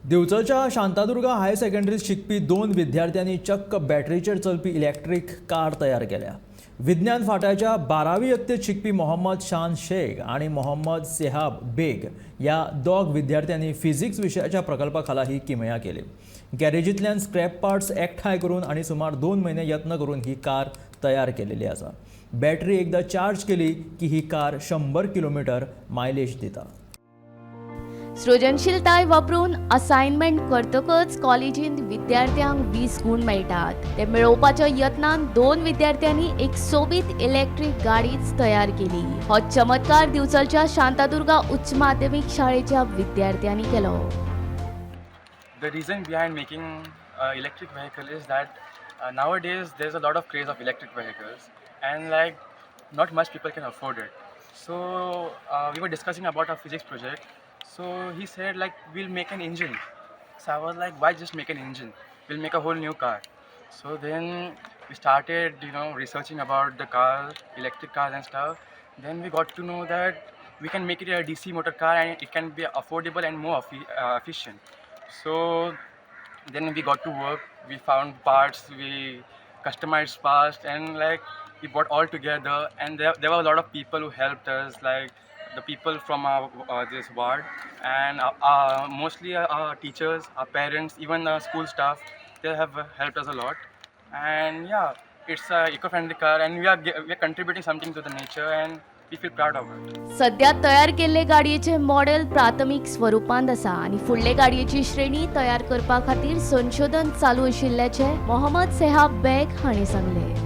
दिवचलच्या Shantadurga higher सेकंडरीत शिकपी दोन विद्यार्थ्यांनी चक्क बॅटरीचेर चलपी इलेक्ट्रीक कार तयार केल्या. विज्ञान फाट्याच्या 12वी यत्तेत शिकपी मोहम्मद शान शेख आणि मोहम्मद सेहाब बेग ह्या दोग विद्यार्थ्यांनी फिजिक्स विशयाच्या प्रकल्पा खाला ही किमया केली. गॅरेजींतल्यान स्क्रॅप पार्ट्स एकठांय करून आनी सुमार 2 म्हयने यत्न करून ही कार तयार केलेली आसा. बॅटरी एकदा चार्ज केली की ही कार 100 किलोमिटर मायलेज दिता. सृजनशीलताय वापरून असायनमेंट करतकच कॉलेजींत विद्यार्थ्यांक 20 गूण मेळटात. ते मेळोवपाच्या यत्नान दोन विद्यार्थ्यांनी एक सोबीत इलेक्ट्रीक गाडीच तयार केली. हो चमत्कार दिवचलच्या शांतादुर्गा उच्च माध्यमीक शाळेच्या विद्यार्थ्यांनी केलो. The reason behind making electric vehicle is that nowadays there's a lot of craze of electric vehicles and, like, not much people can afford it. So we were discussing about our physics project. So he said, like, we'll make an engine. So I was like, why just make an engine? We'll make a whole new car. So then we started researching about the car, electric cars and stuff. Then we got to know that we can make it a DC motor car and it can be affordable and more efficient. So then we got to work. We found parts, we customized parts, and, like, we brought all together. And there were a lot of people who helped us, like the people from our this ward, and mostly our teachers, our parents, even the school staff. They have helped us a lot. And yeah, it's a eco-friendly car, and we are contributing something to the nature, and we feel proud of it. सध्या तयार केल्ले गाडयेचे model प्राथमीक स्वरुपांत आसा आनी फुडले गाडयेची श्रेणी तयार करपा खातीर संशोधन चालू आशिल्ल्याचें मोहम्मद सेहाब बेग हांणी सांगलें.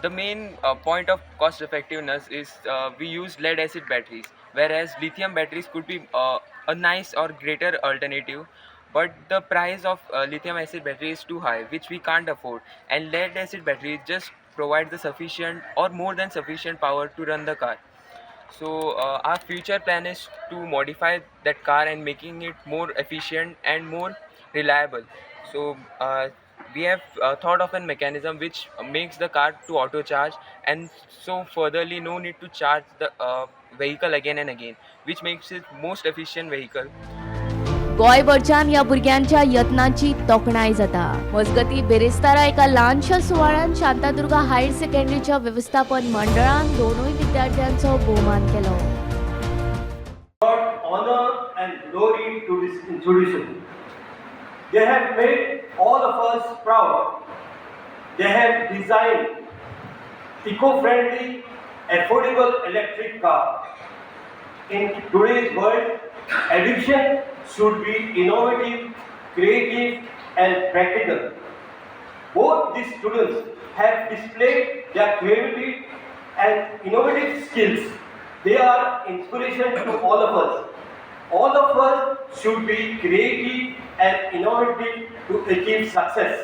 The main point of cost effectiveness is we use lead acid batteries, whereas lithium batteries could be a nice or greater alternative, but the price of lithium acid battery is too high, which we can't afford, and lead acid batteries just provide the sufficient or more than sufficient power to run the car. So our future plan is to modify that car and making it more efficient and more reliable. So we have thought of a mechanism which makes the car to auto charge, and so furtherly no need to charge the vehicle again and again, which makes it most efficient vehicle. गोंयभरच्यान ह्या भुरग्यांच्या यत्नांची तोखणाय जाता. मजगती, बेरेस्तारा एका ल्हानशा सुवाळ्यान Shantadurga higher सेकंडरीच्या वेवस्थापन मंडळान दोनूय विद्यार्थ्यांचो भोवमान केलो. Brought honor and glory to this institution. They have made all of us proud. They have designed eco-friendly, affordable electric car. In today's world, education should be innovative, creative and practical. Both these students have displayed their creativity and innovative skills. They are inspiration to all of us. All of us should be creative and innovative to achieve success.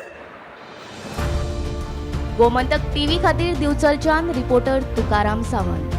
Gomantak TV खातीर दिवचलच्यान reporter Tukaram Sawant.